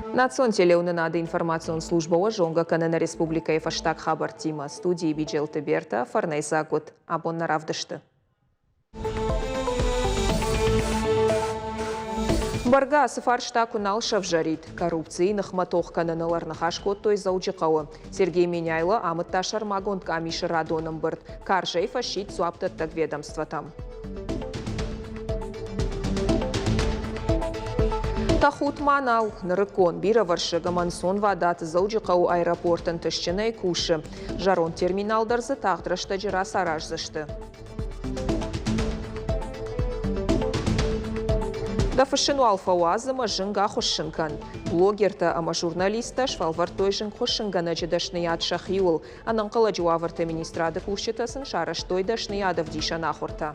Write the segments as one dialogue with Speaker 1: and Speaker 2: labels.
Speaker 1: Национ телеуынынады информацион службӕ уӕ зонгӕ кӕны нӕ республикӕйы фӕстаг хабӕрттимӕ. Студийы Биджелты Бертӕ, фӕрнӕйдзаг уыд абон нӕ равдысты. Бӕргӕ ацы фарста куы нал сӕвзӕрид, коррупцийы ныхмӕ тох кӕныныл ӕрныхас кодтой Дзӕуджыхъӕуы. Сергей Меняйло амыдта сӕрмагонд къамисы радон ӕмбырд, карзӕй фӕсидт дзуапдӕттӕг ведомствотӕм. Тӕхут ма нал, нырыккон, бирӕвӕрсыг ӕмӕ ӕнцонвадат Дзӕуджыхъӕуы аэропорт ӕнтыстджынӕй кусы. Зӕронд терминал дӕр дзы тагъд рӕстӕджы рацараздзысты. Дӕ фыссын уал фӕуадз ӕмӕ зынг ахуыссын кӕн. Блогертӕ ӕмӕ журналисттӕ сфӕлвӕрдтой зынгхуыссынгӕнӕджы дӕсныйад сӕхиуыл. Ӕнӕнхъӕлӕджы уавӕрты министрады кусджытӕ сын сарӕзтой дӕсныйадӕвдисӕн ахуыртӕ.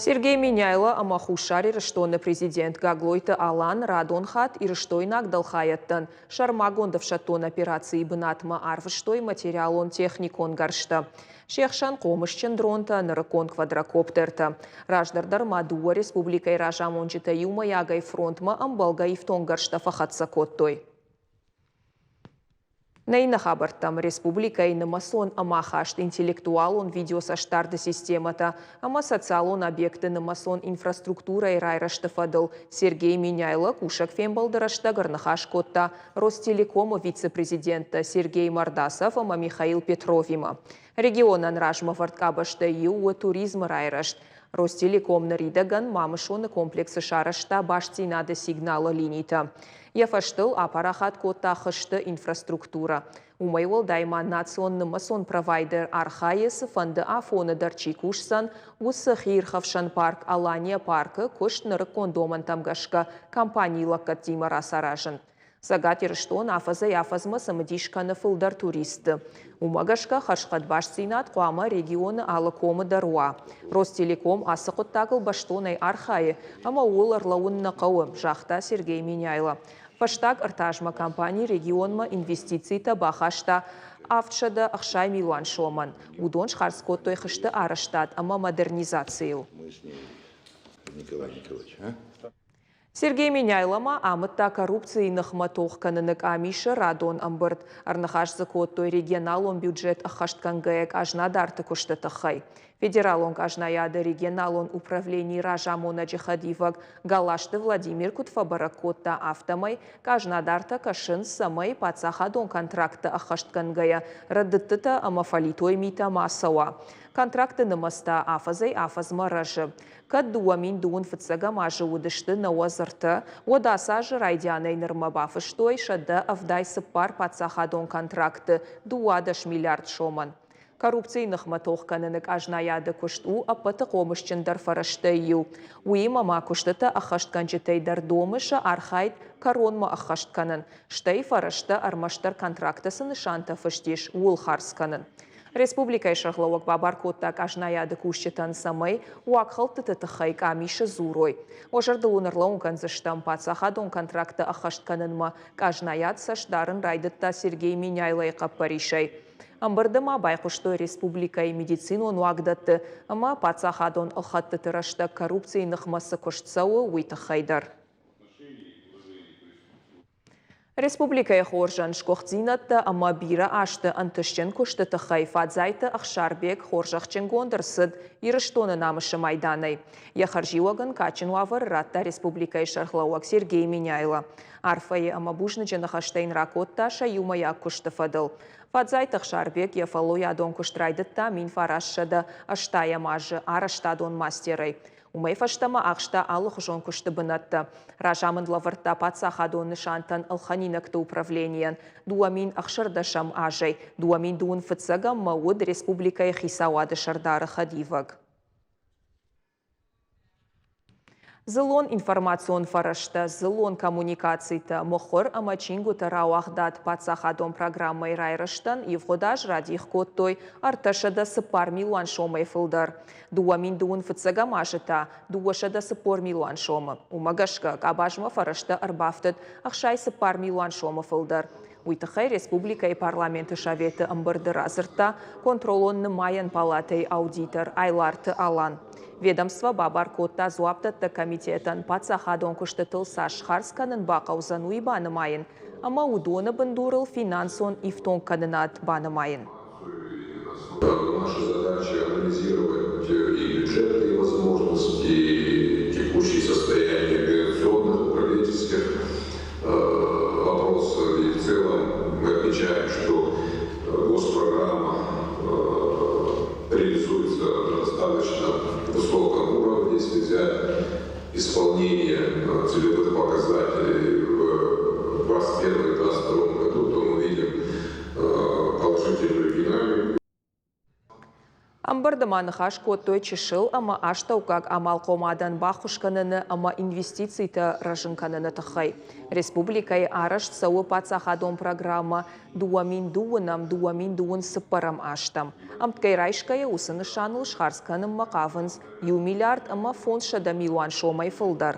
Speaker 1: Сергей Меняйло ӕмӕ Хуссар Ирыстоны президент Гаглойты Алан радон хатт ирыстойнаг дӕлхайӕдтӕн сӕрмагонд ӕфсӕддон операцийы бынатмӕ арвыстой материалон-техникон гӕрзтӕ. Се хсӕн хъомысджын дронтӕ, нырыккон квадрокоптертӕ. Раздӕр дӕр ма дыууӕ республикӕйы разамонджытӕ иумӕйагӕй фронтмӕ ӕмбӕлгӕ ифтонггӕрзтӕ фӕхӕццӕ кодтой. Нӕ иннӕ хабӕрттӕм республикӕйы нымӕцон ӕмахаст интеллектуалон видеоцӕстдарды системӕтӕ ӕмӕ социалон объектты нымӕцон инфраструктурӕйы райрӕзты фӕдыл Сергей Меняйло кусӕг фембӕлды рӕстӕг ӕрныхас кодта Ростелеком-ы вице-президенттӕ Сергей Мордасов ӕмӕ Михаил Петровимӕ. Регионӕн размӕвӕрд къабӕзтӕй иу у туризмы райрӕзт. Ростелеком ныридӕгӕн Мамысоны комплексы сарӕзта бастдзинады сигналы линитӕ. Йӕ фӕстыл апарахат кодта хызты инфраструктурӕ. Уымӕй уӕлдай ма национ нымӕцон провайдер архайы, цыфӕнды афоны дӕр чи кусдзӕн, уыцы хиирхӕфсӕн парк Алания парк-ы куыст нырыккон домӕнтӕм гӕсгӕ компанийы лӕггӕдтимӕ рацаразын. Цӕгат Ирыстон афӕдзӕй-афӕдзмӕ цымыдис кӕны фылдӕр туристты. Уымӕ гӕсгӕ хӕрзхъӕд бастдзинад хъуамӕ регионы алы комы дӕр уа. Ростелеком ацы хъуыддагыл бӕстонӕй архайы ӕмӕ ууыл ӕрлӕууын нӕ хъӕуы, загъта Сергей Меняйло. Фӕстаг ӕртӕ азмӕ компани регионмӕ инвестицитӕ бахаста 760 милуан сомӕн. Уыдон схардз кодтой хызты арӕзтад ӕмӕ модернизацийыл.
Speaker 2: Николай Николаевич, а?
Speaker 1: Сергей Меняйло ма амыдта коррупцийы ныхмӕ тох кӕныны къамисы радон ӕмбырд. Ӕрныхас дзы кодтой регионалон бюджет ӕххӕстгӕнгӕйӕ къазнадарты куысты тыххӕй. Федералон къазнайады регионалон управленийы разамонӕджы хӕдивӕг Галазты Владимир куыд фӕбӕрӕг кодта, афтӕмӕй къазнадартӕ кӕсынц, цӕмӕй паддзахадон контракттӕ ӕххӕстгӕнгӕйӕ рӕдыдтытӕ ӕмӕ фӕлитой митӕ ма цӕуа. Контрактты нымӕц та афӕдзӕй-афӕдзмӕ рӕзы. Кӕд 2000 фыццӕгӕм азы уыдысты нӕуӕдз ӕртӕ, уӕд ацы азы райдианӕй нырмӕ бафыстой 184 паддзахадон контракты 12 миллиард сомӕн. Коррупцийы ныхмӕ тох кӕныны къазнайады куыст у ӕппӕты хъомысджындӕр фӕрӕзтӕй иу. Уыимӕ ма куыстытӕ ӕххӕстгӕнджытӕй дӕр домы сӕ архайд кӕронмӕ ӕххӕст кӕнын, стӕй фӕрӕзтӕ ӕрмӕстдӕр контракты цы нысантӕ фыст ис, ууыл хардз кӕнын. Республикӕйы сӕргълӕууӕг бабар кодта къазнайады кусджытӕн, цӕмӕй уагхӕлдтыты тыххӕй къамисы дзурой. Уӕ зӕрдыл уын ӕрлӕууын кӕндзыстӕм, паддзахадон контракттӕ ӕххӕст кӕнынмӕ къазнайад цӕст дарын райдыдта Сергей Меняйлойы хъӕппӕрисӕй. Ӕмбырды ма байхъуыстой республикӕйы медицинон уагдӕтты ӕмӕ паддзахадон ӕлхӕдтыты рӕстӕг коррупцийы ныхмӕ цы куыст цӕуы, уый тыххӕй дӕр. Республикӕйы хорзӕн сгуыхтдзинӕдтӕ ӕмӕ бирӕ азты ӕнтыстджын куысты тыххӕй Фадзайты Ӕхсарбег хорзӕхджынгонд ӕрцыд Ирыстоны намысы майданӕй. Йӕ хӕрзиуӕг ын кадджын уавӕры радта республикӕйы сӕргълӕууӕг Сергей Меняйло. Арфӕйы ӕмӕ бузныджы ныхӕстӕ йын ракодта сӕ иумӕйаг куысты фӕдыл. Фадзайты Ӕхсарбег йӕ фӕллойадон куыст райдыдта 1980 азы арӕзтадон мастерӕй. Уымӕй фӕстӕмӕ ахста алыхуызон куысты бынӕттӕ. Разамынд лӕвӕрдта паддзахадон нысантӕн ӕлхӕнинӕгты управленийӕн. 2016 азӕй 2021-мӕ уыд республикӕйы хицауады сӕрдары хӕдивӕг. Дзыллон информацион фӕрӕзтӕ, дзыллон коммуникацитӕ, мыхуыр ӕмӕ чингуыты рауагъдад паддзахадон программӕйы райрӕзтӕн ивгъуыд аз радих кодтой 304 милуан сомӕй фылдӕр. 2010 фыццӕгӕм азы та 240 милуан сомы. Уымӕ гӕсгӕ къабазмӕ фӕрӕзтӕ ӕрбафтыд 64 милуан сомы фылдӕр. Уый тыххӕй республикӕйы парламенты советы ӕмбырды радзырдта контролон-нымайӕн палатӕйы аудитор Айларты Алан. Ведомство бабар кодта дзуапдӕттӕг комитетӕн паддзахадон куыстытыл цас хардз кӕнын бахъӕудзӕн, уый банымайын ӕмӕ уыдоны бындурыл финансон ифтонгкӕнынад банымайын.
Speaker 3: Наша задача анализировать и бюджетные возможности, и текущее состояние операционных, управленческих вопросов. И в целом мы отмечаем, что госпрограмма реализуется на достаточно высоком уровне, если взять исполнение целевых показателей в 2021 и 2022 году, то мы видим положительную динамику.
Speaker 1: Ӕмбырды ма ныхас кодтой чысыл ӕмӕ астӕуккаг амалхъомадӕн баххуыс кӕныны ӕмӕ инвестицитӕ рӕзын кӕныны тыххӕй. Республикӕйы арӕзт цӕуы паддзахадон программӕ 2002 2024 азтӕм. Ӕмткӕй райсгӕйӕ уыцы нысаныл схардз кӕнынмӕ хъавынц иу миллиард ӕмӕ 500 милуан сомӕй фылдӕр.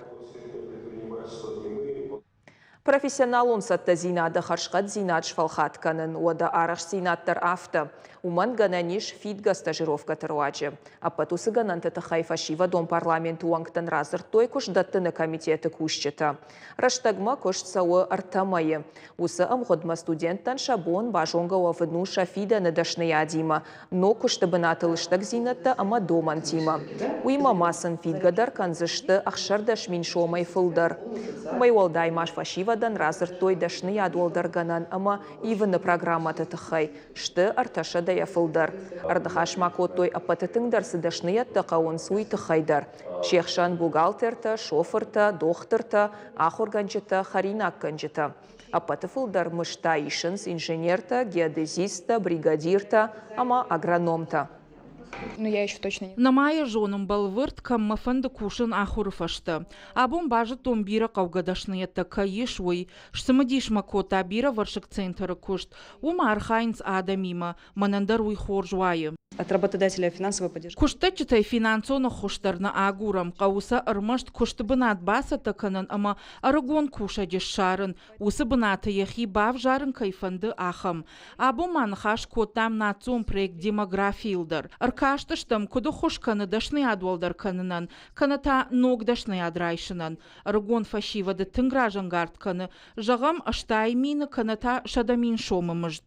Speaker 1: Профессионалон цӕттӕдзинады хӕрзхъӕддзинад сфӕлхатт кӕнын, уӕдӕ арӕхстдзинад дӕр афтӕ. Уымӕн гӕнӕн ис фидгӕ стажировкӕты руаджы. Ӕппӕт уыцы гӕнӕнты тыххӕй фӕсивӕдон парламенты уӕнгтӕн радзырдтой куыстдӕттыны комитеты кусджытӕ. Рӕстӕгмӕ куыст цӕуы ӕртӕ мӕйы. Уыцы ӕмгъуыдмӕ студенттӕн сӕ бон базонгӕ уӕвын у сӕ фидӕны дӕсныйадимӕ, ног куысты бынаты лыстӕгдзинӕдтӕ ӕмӕ домӕнтимӕ. Уыимӕ ма сын фидгӕ дӕр кӕндзысты 16 мин сомӕй фылдӕр. Уымӕй уӕлдай ма фӕсивӕдӕн радзырдтой дӕсныйад уӕлдӕргӕнӕн ӕмӕ ивыны программӕты тыххӕй, сты ӕртӕсӕдӕйӕ фылдӕр. Ӕрныхас ма кодтой, ӕппӕты тынгдӕр цы дӕсныйӕдтӕ хъӕуынц, уый тыххӕй дӕр. Се хсӕн бухгалтертӕ, шофыртӕ, дохтыртӕ, ахуыргӕнджытӕ, хӕринаггӕнджытӕ. Ӕппӕты фылдӕр мыздтӕ исынц инженертӕ, геодезисттӕ, бригадиртӕ ӕмӕ агрономтӕ.
Speaker 4: Нӕма йӕ зонын бӕлвырд, кӕм мӕ фӕнды кусын ахуыры фӕстӕ. Абон базыдтон бирӕ хъӕугӕ дӕсныйӕдтӕ кӕй ис, уый. Сцымыдис мӕ кодта бирӕвӕрсыг центры куыст. Уым архайынц адӕмимӕ, мӕнӕн дӕр уый хорз уайы.
Speaker 5: От работодателя финансовой поддержки.
Speaker 4: Куыстдӕтджытӕй финансон ӕххуыс дӕр нӕ агурӕм, хъӕуы сӕ ӕрмӕст куысты бынат бацӕттӕ кӕнын ӕмӕ ӕрыгон кусӕджы ссарын, уыцы бынаты йӕхи бавзарын кӕй фӕнды, ахӕм. Абон ма ныхас кодтам национ проект «Демографийыл» дӕр. Ӕркастыстӕм, куыд ӕххуыс кӕны дӕсныйад уӕлдӕр кӕнынӕн, кӕнӕ та ног дӕсныйад райсынӕн. Ӕрыгон фӕсивӕды тынг разӕнгард кӕны, зӕгъӕм, 80 000 кӕнӕ та 100 000 сомы мызд.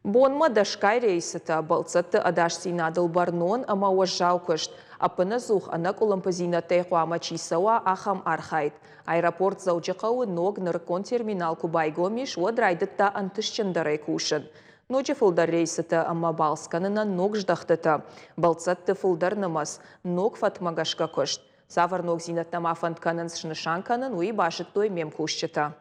Speaker 1: Бонмӕ дӕсгай рейсытӕ, бӕлццӕтты ӕдасдзинадыл бӕрнон ӕмӕ уӕззау куыст, ӕппынӕдзух ӕнӕкъуылымпыдзинӕдтӕй хъуамӕ чи цӕуа, ахӕм архайд. Аэропорт Дзӕуджыхъӕуы ног нырыккон терминал куы байгом ис, уӕд райдыдта ӕнтыстджындӕрӕй кусын. Ноджы фылдӕр рейсытӕ ӕмӕ балц кӕнынӕн ног здӕхтытӕ, бӕлццӕтты фылдӕр нымӕц, ног фӕткмӕ гӕсгӕ куыст. Цавӕр ногдзинӕдтӕ ма фӕнд кӕнынц снысан кӕнын, уый базыдтой ме мкусджытӕ.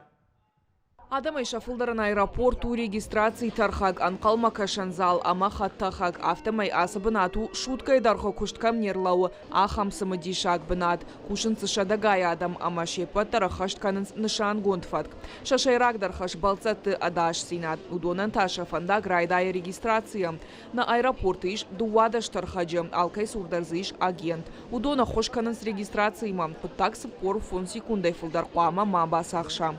Speaker 6: Адӕмӕй сӕ фылдӕрӕн аэропорт у регистрацийы тӕрхӕг, ӕнхъӕлмӕкӕсӕн зал ӕмӕ хӕдтӕхӕг. Афтӕмӕй ацы бынат у, суткӕйы дӕргъы куыст кӕм не рлӕууы, ахӕм цымыдисаг бынат. Кусынц дзы сӕдӕгай адӕм ӕмӕ се ппӕт дӕр ӕххӕст кӕнынц нысангонд фӕтк. Сӕ сӕйрагдӕр хӕс бӕлццӕтты ӕдасдзинад. Уыдонӕн та сӕ фӕндаг райдайы регистрацийӕ. Нӕ аэропорты ис 12 тӕрхӕджы, алкӕй цур дӕр дзы ис агент. Уыдон ӕххуыс кӕнынц регистрациимӕ. Хъуыддаг 45 секундӕй фылдӕр хъуамӕ ма бацахса.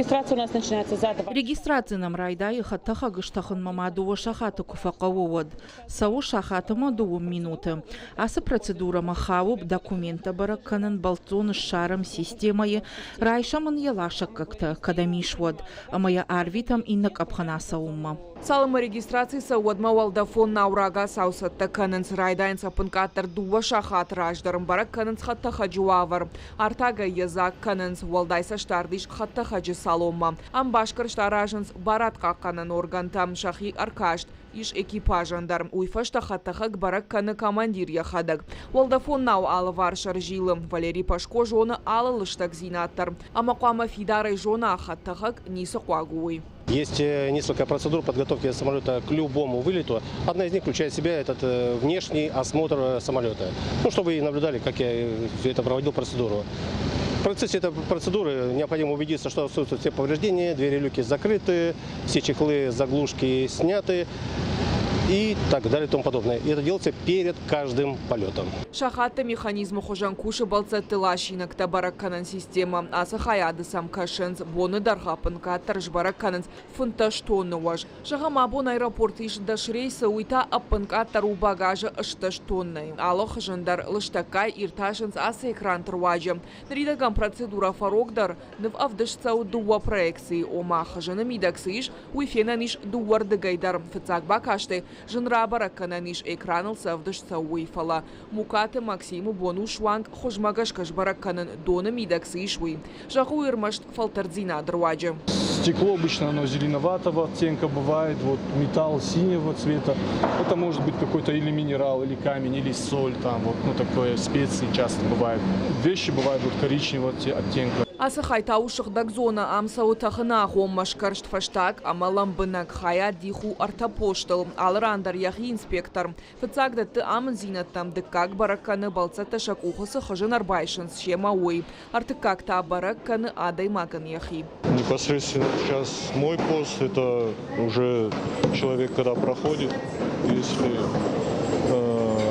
Speaker 4: Регистраци нӕм райдайы хӕдтӕхӕг стӕхынмӕ ма дыууӕ сахаты куы фӕхъӕуы, уӕд. Цӕуы сахат ӕмӕ дыууын минуты. Ацы процедурӕмӕ хауы документтӕ бӕрӕг кӕнын, бӕлццоны ссарӕм системӕйы, райсӕм ын йӕ ласӕггӕгтӕ, кӕдӕм ис, уӕд, ӕмӕ йӕ арвитӕм иннӕ къӕпхӕн ацӕуынмӕ.
Speaker 6: Цалынмӕ регистраци цӕуы, уӕдмӕ уӕлдӕфон нау рагацау цӕттӕ кӕнынц. Райдайынц ӕппынкъаддӕр дыууӕ сахаты раздӕр бӕрӕг кӕнынц хӕдтӕхӕджы уавӕр. Артагӕй йӕ дзаг кӕнынц. Уӕлдай цӕстдард ис хӕдтӕхӕджы салонмӕ. Ам басгӕрст аразынц барадхъахъхъӕнӕн органтӕ. Сӕхи ӕркаст ис экипажӕн дӕр. Уый фӕстӕ хӕдтӕхӕг бӕрӕг кӕны командир йӕхӕдӕг. Уӕлдӕфон нау алыварс ӕрзилы. Валерий Пашко зоны алы лыстӕгдзинад дӕр. Ӕмӕ хъуамӕ фидарӕй зона, хӕдтӕхӕг ницы хъуаг у, уый.
Speaker 7: Есть несколько процедур подготовки самолета к любому вылету. Одна из них включает в себя этот внешний осмотр самолета. Ну, чтобы вы наблюдали, как я это проводил процедуру. В процессе этой процедуры необходимо убедиться, что отсутствуют все повреждения, двери люки закрыты, все чехлы, заглушки сняты и так далее и тому подобное. И это делается перед каждым полетом.
Speaker 6: Сахатты механизмы хуызӕн кусы бӕлццӕтты ласинӕгтӕ бӕрӕг кӕнӕн системӕ. Ацы хайады сӕм кӕсынц, боны дӕргъы ӕппынкъаддӕр сбӕрӕг кӕнынц 15 тонны уӕз. Зӕгъӕм, абон аэропорты ис 10 рейсы, уый та ӕппынкъаддӕр у багажы 18 тоннӕйы. Алы хызын дӕр лыстӕггай иртасынц ацы экранты руаджы. Ныридӕгӕн процедурӕ фӕрогдӕр, ныв ӕвдыст цӕуы дыууӕ проекцийы, ома хызыны мидӕг цы ис, уый фенӕн ис дыууӕрдыгӕй дӕр. Фыццаг бакастӕй зын рабӕрӕг кӕнӕн ис, экраныл цы ӕвдыст цӕуы, уый, фӕлӕ Мукаты Максимы бон у суанг хуызмӕ гӕсгӕ сбӕрӕг кӕнын, доны мидӕг цы ис, уый. Зӕгъы уый ӕрмӕст фӕлтӕрддзинады руаджы.
Speaker 8: Стекло обычно оно зеленоватого оттенка бывает, вот металл синего цвета. Это может быть какой-то или минерал, или камень, или соль, там вот, ну такое, специи часто бывает. Вещи бывают вот коричневого оттенка.
Speaker 6: Ацы хай та у сыгъдӕг зонӕ, ам цӕуы тӕхыны агъоммӕ сгӕрст фӕстаг ӕмӕ лӕмбынӕг хайад дих у ӕртӕ постыл, алы ран дӕр йӕхи инспектор. Фыццаг дӕтты амынддзинӕдтӕм, дыккаг бӕрӕг кӕны, бӕлццӕттӕ сӕ къухы цы хызын ӕрбайсынц, семӕ уый. Ӕртыккаг та бӕрӕг кӕны адӕймагӕн йӕхи.
Speaker 8: Непосредственно сейчас мой пост, это уже человек, когда проходит, если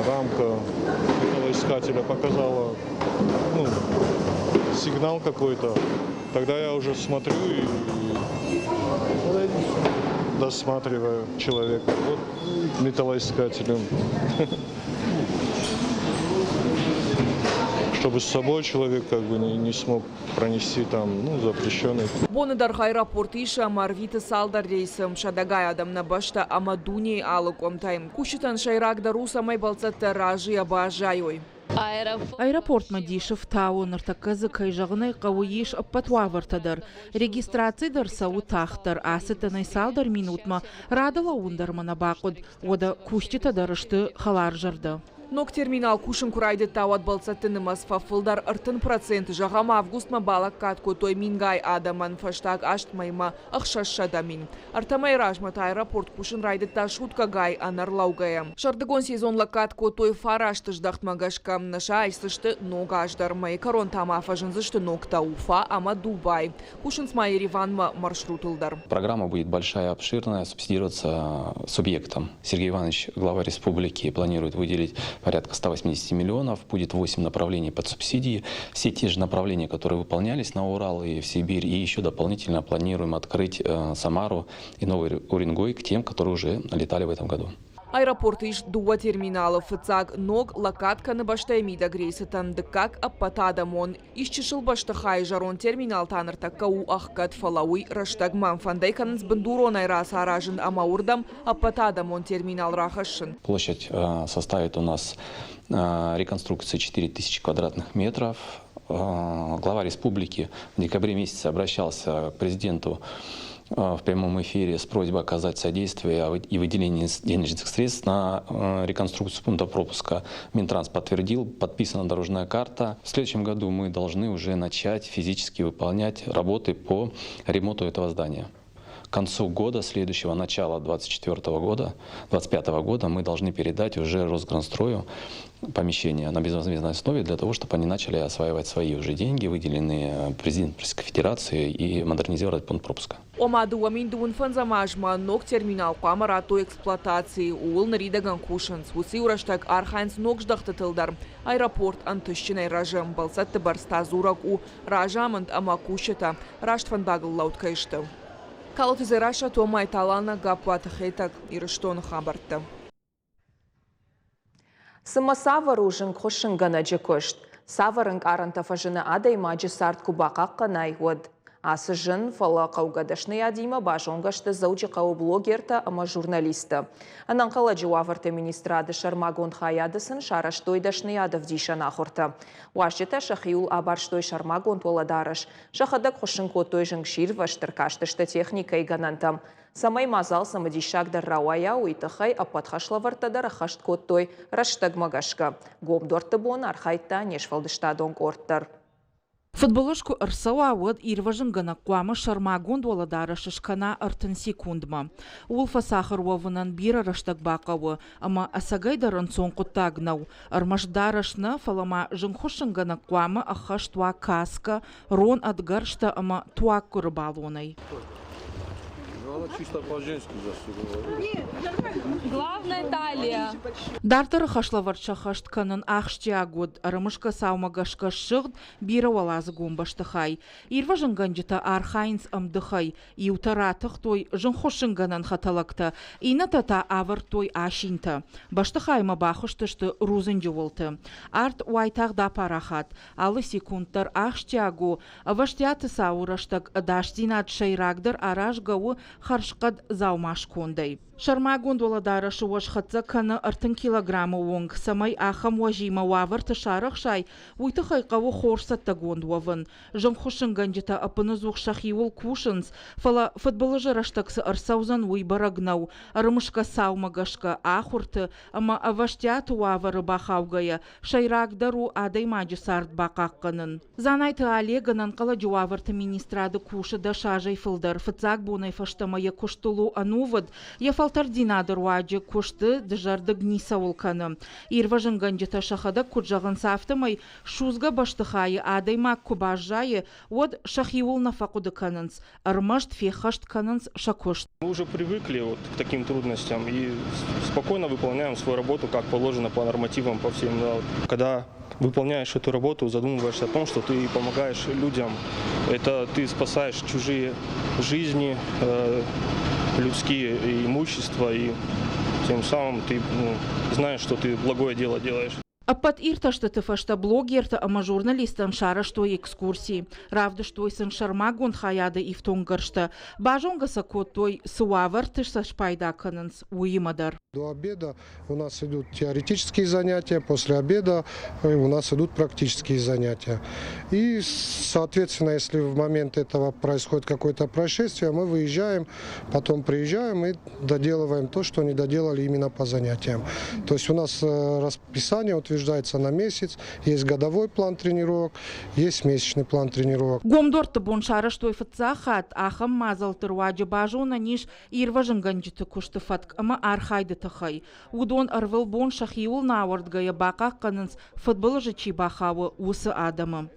Speaker 8: рамка металлоискателя показала, ну, сигнал какой-то, тогда я уже смотрю и досматриваю человека. Вот металлоискателем. Чтобы с собой человек как бы не смог пронести там, ну, запрещенный.
Speaker 6: Боны дӕргъы аэропорт исы ӕмӕ ӕрвиты цалдӕр рейсы. Сӕдӕгай адӕм нӕ бӕстӕ ӕмӕ дунейы алы къуымтӕй. Кусджытӕн сӕйрагдӕр у, цӕмӕй бӕлццӕттӕ разыйӕ баззайой.
Speaker 4: Аэропортмӕ дисы фтауы, ныртӕккӕ дзы, кӕй зӕгъын ӕй хъӕуы, ис ӕппӕт уавӕртӕ дӕр. Регистраци дӕр цӕуы тагъддӕр, ацыдтӕн ӕй цалдӕр минутмӕ, рады лӕууын дӕр мӕ нӕ бахъуыд. Уӕдӕ кусджытӕ дӕр сты хӕларзӕрдӕ.
Speaker 6: Ног терминал кусын куы райдыдта, уӕд бӕлццӕтты нымӕц фӕфылдӕр 30%. Зӕгъӕм, августмӕ балӕггад кодтой мингай адӕмӕн, фӕстаг аст мӕймӕ 600 000. Ӕртӕ мӕйы размӕ та аэропорт кусын райдыдта суткӕгай ӕнӕрлӕугӕйӕ. Сӕрдыгон сезон лӕггад кодтой фараст здӕхтмӕ гӕсгӕ. Нӕ сӕ айсдзысты ног аз дӕр. Мӕйы кӕрон та ма фӕзындзысты ногтӕ Уфа ӕмӕ Дубай. Кусынц ма Ереванмӕ маршрутыл дӕр.
Speaker 9: Программа будет большая, обширная, субсидироваться субъектом. Сергей Иванович, глава республики, планирует выделить порядка 180 миллионов. Будет 8 направлений под субсидии. Все те же направления, которые выполнялись на Урал и в Сибирь. И еще дополнительно планируем открыть Самару и Новый Уренгой к тем, которые уже летали в этом году.
Speaker 6: Аэропорты ис дыууӕ терминалы. Фыццаг ног лӕггад кӕны бӕстӕйы мидӕг рейсытӕн, дыккаг ӕппӕтадӕмон. Ис чысыл бӕстыхайы, зӕронд терминал та ныртӕккӕ у ӕхгӕд, фӕлӕ уый рӕстӕгмӕ. Фӕнд ӕй кӕнынц бындуронӕй рацаразын ӕмӕ уырдӕм ӕппӕтадӕмон терминал рахӕссын.
Speaker 9: Площадь составит у нас реконструкция 4000 квадратных метров. Глава республики в декабре месяце обращался к президенту в прямом эфире с просьбой оказать содействие и выделение денежных средств на реконструкцию пункта пропуска. Минтранс подтвердил, подписана дорожная карта. В следующем году мы должны уже начать физически выполнять работы по ремонту этого здания. К концу года, следующего, начала 2024 года, 2025 года мы должны передать уже Росгранстрою помещения на безвозмездной основе для того, чтобы они начали осваивать свои уже деньги, выделенные президентом Российской Федерации, и модернизировать пункт пропуска.
Speaker 6: Ома 2025 азмӕ ног терминал хъуамӕ радтой эксплуатацийы, ууыл ныридӕгӕн кусынц. Уыцы иу рӕстӕг архайынц ног здӕхтытыл дӕр. Аэропорт ӕнтыстджынӕй рӕзы, бӕлццӕтты бӕрц та дзурӕг у, разамынд ӕмӕ кусджытӕ раст фӕндагыл лӕуд кӕй сты. Калоты Дзерассӕ, Томайты Алана, Гаппуаты Хетӕг, Ирыстоны хабӕрттӕ.
Speaker 1: Цымӕ цавӕр у зынгхуыссынгӕнӕджы куыст? Цавӕр ӕнкъарӕнтӕ фӕзыны адӕймаджы цард куы бахъахъхъӕнай, уӕд? Ацы зын, фӕлӕ хъӕугӕ дӕсныйадимӕ базонгӕ сты Дзӕуджыхъӕуы блогертӕ ӕмӕ журналисттӕ. Ӕнӕнхъӕлӕджы уавӕрты министрады сӕрмагонд хайады сын сарӕзтой дӕсныйад ӕвдисӕн ахуыртӕ. Уазджытӕ сӕхиуыл абарстой сӕрмагонд уӕлӕдарӕс, сӕхӕдӕг хуыссын кодтой зынгсирвӕзт, ӕркастысты техникӕйы гӕнӕнтӕм. Цӕмӕй мадзал цымыдисагдӕр рауайа, уый тыххӕй ӕппӕт хӕслӕвӕрдтӕ дӕр ӕххӕст кодтой рӕстӕгмӕ гӕсгӕ. Гом дуӕртты бон архайдта не сфӕлдыстадон къорд дӕр.
Speaker 4: Фыдбылыз куы ӕрцӕуа, уӕд ирвӕзынгӕнӕг хъуамӕ сӕрмагонд уӕлӕдарӕс скӕна 30 секундмӕ. Ууыл фӕцахуыр уӕвынӕн бирӕ рӕстӕг бахъӕуы, ӕмӕ ӕцӕгӕйдӕр ӕнцон хъуыддаг нӕу. Ӕрмӕст дарӕс нӕ, фӕлӕ ма зынгхуыссынгӕнӕг хъуамӕ ӕххӕст уа каскӕ, рон ӕдгӕрзтӕ ӕмӕ туаггуыры балонӕй.
Speaker 10: Главное талия.
Speaker 4: Дарддӕры хӕслӕвӕрд сӕххӕст кӕнын ахсджиаг уыд. Ӕрымысгӕ цаумӕ гӕсгӕ ссыгъд бирӕуӕладзыгон бӕстыхай. Ирвӕзынгӕнджытӕ архайынц ӕмдыхӕй. Иутӕ ратыхтой зынгхуыссынгӕнӕн хӕтӕлӕгтӕ, иннӕтӕ та ӕвӕрдтой асинтӕ. Бӕстыхаймӕ бахызтысты рудзынджы уылты. Арт уайтагъд апарахат. Алы секунд дӕр ахсджиаг у. Ӕвӕстиаты цауы рӕстӕг ӕдасдзинад сӕйрагдӕр аразгӕ у хӕрзхъӕд дзаумаскондӕй. Сӕрмагонд уӕлӕдарӕсы уӕз хӕццӕ кӕны 30 килограммы онг. Цӕмӕй ахӕм уӕзимӕ уавӕрты сарӕхсай, уый тыххӕй хъӕуы хорз цӕттӕгонд уӕвын. Зынгхуыссынгӕнджытӕ ӕппынӕдзух сӕхиуыл кусынц, фӕлӕ фыдбылызы рӕстӕг цы ӕрцӕудзӕн, уый бӕрӕг нӕу. Ӕрымысгӕ цаумӕ гӕсгӕ, ахуырты ӕмӕ ӕвӕстиаты уавӕры бахаугӕйӕ, сӕйрагдӕр у адӕймаджы цард бахъахъхъӕнын. Дзанайты Олег ӕнӕнхъӕлӕджы уавӕрты министрады кусы дӕс азӕй фылдӕр. Фыццаг бонӕй фӕстӕмӕ йӕ куыстыл у ӕнувыд, йӕ фӕлтӕрддзинады руаджы куысты дызӕрдыг ницӕуыл кӕны. Ирвӕзынгӕнджытӕ сӕхӕдӕг куыд зӕгъынц, афтӕмӕй судзгӕ бӕстыхайы адӕймаг куы баззайы, уӕд сӕхиуыл нӕ фӕхъуыды кӕнынц, ӕрмӕст феххӕст кӕнынц сӕ куыст.
Speaker 11: Мы уже привыкли вот к таким трудностям и спокойно выполняем свою работу, как положено по нормативам, по всем. Когда выполняешь эту работу, задумываешься о том, что ты помогаешь людям. Это ты спасаешь чужие жизни, людские имущества, и тем самым ты, ну, знаешь, что ты благое дело делаешь.
Speaker 4: Ӕппӕт иртӕстыты фӕстӕ блогертӕ ӕмӕ журналисттӕн сарӕзтой экскурси, равдыстой сын сӕрмагонд хайады ифтонггӕрзтӕ, базонгӕ сӕ кодтой, цы уавӕрты сӕ спайда кӕнынц, уыимӕ дӕр.
Speaker 12: До обеда у нас идут теоретические занятия, после обеда у нас идут практические занятия. И, соответственно, если в момент этого происходит какое-то происшествие, мы выезжаем, потом приезжаем и доделываем то, что не доделали именно по занятиям. То есть у нас расписание утверждается на месяц, есть годовой план тренировок, есть месячный план тренировок.
Speaker 4: Гом дуӕртты бон сарӕзтой фыццаг хатт, ахӕм мадзӕлтты руаджы базонӕн ис ирвӕзынгӕнджыты куысты фӕтк ӕмӕ архайды тыххӕй. Уыдон ӕрвылбон сӕхиуыл нӕ ауӕрдгӕйӕ бахъахъхъӕнынц, фыдбылызы чи бахауы, уыцы адӕмы.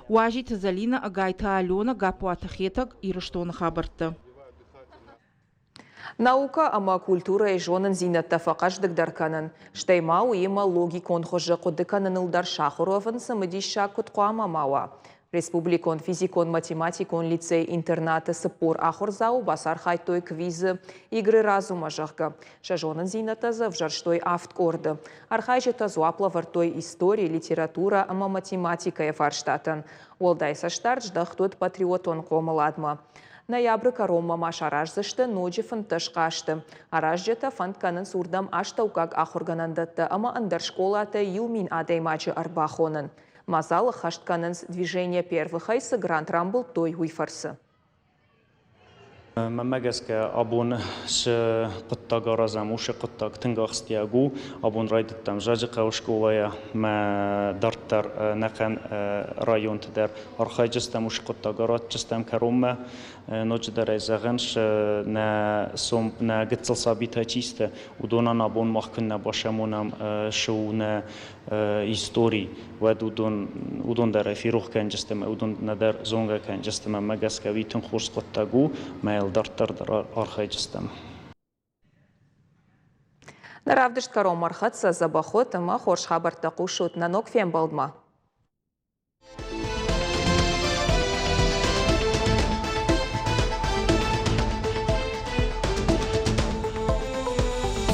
Speaker 4: Уазиты Зӕлинӕ, Ӕгайты Аленӕ, Гаппуаты Хетӕг, Ирыстоны хабӕрттӕ.
Speaker 1: Наукӕ ӕмӕ культурӕйы зонындзинӕдтӕ фӕхъӕздыгдӕр кӕнын, стӕй ма уыимӕ логикон хуызы хъуыды кӕныныл дӕр сахуыр уӕвын цымыдиссаг куыд хъуамӕ ма уа. Республикон физикон-математикон лицей-интернаты 40 ахуырдзауы бацархайдтой квизы «Игры разума», зӕгъгӕ. Сӕ зонындзинӕдтӕ дзы ӕвзӕрстой авд къорды. Архайджытӕ дзуапп лӕвӕрдтой истори, литературӕ ӕмӕ математикӕйы фарстатӕн. Уӕлдай цӕстдард здӕхт уыд патриотон хъомыладмӕ. Ноябры кӕронмӕ ма сараздзысты ноджы 15 хъазты. Аразджытӕ фӕнд кӕнынц уырдӕм астӕуккаг ахуыргӕнӕндӕттӕ ӕмӕ ӕндӕр скъолатӕй 1000 адӕймаджы ӕрбахонын. Мадзал ӕххӕст кӕнынц «Движение первых-ӕй» цы грант рамбылдтой, уый фӕрцы.
Speaker 13: Мӕнмӕ гӕсгӕ, абон цы хъуыддаг аразӕм, уыцы хъуыддаг тынг ахсджиаг у. Абон райдыдтам Зӕджыхъӕуы скъолайӕ мӕ дарддӕр ӕнӕхъӕн районты дӕр архайджыстӕм уыцы хъуыддаг аратджыстӕм кӕронмӕ. Ноджыдӕр ӕй зӕгъын, нӕ сом нӕ гыццыл сабитӕ чи сты, уыдонӕн абон мах куыннӕ басамонӕм, цы у нӕ истори, уӕд уыдон, уыдон дӕр ӕй ферох кӕнджысты ӕмӕ уыдон нӕдӕр зонгӕ кӕнджысты ӕмӕ мӕ гӕсгӕ уый тынг хорз хъуыддаг у, мӕ йыл дарддӕр дӕр архайджыстӕм.
Speaker 1: Нӕ равдыст кӕронмӕ ӕрхӕццӕ дзӕбӕх уӕд ӕмӕ хорз хабӕрттӕ хъусут нӕ ног фембӕлдмӕ.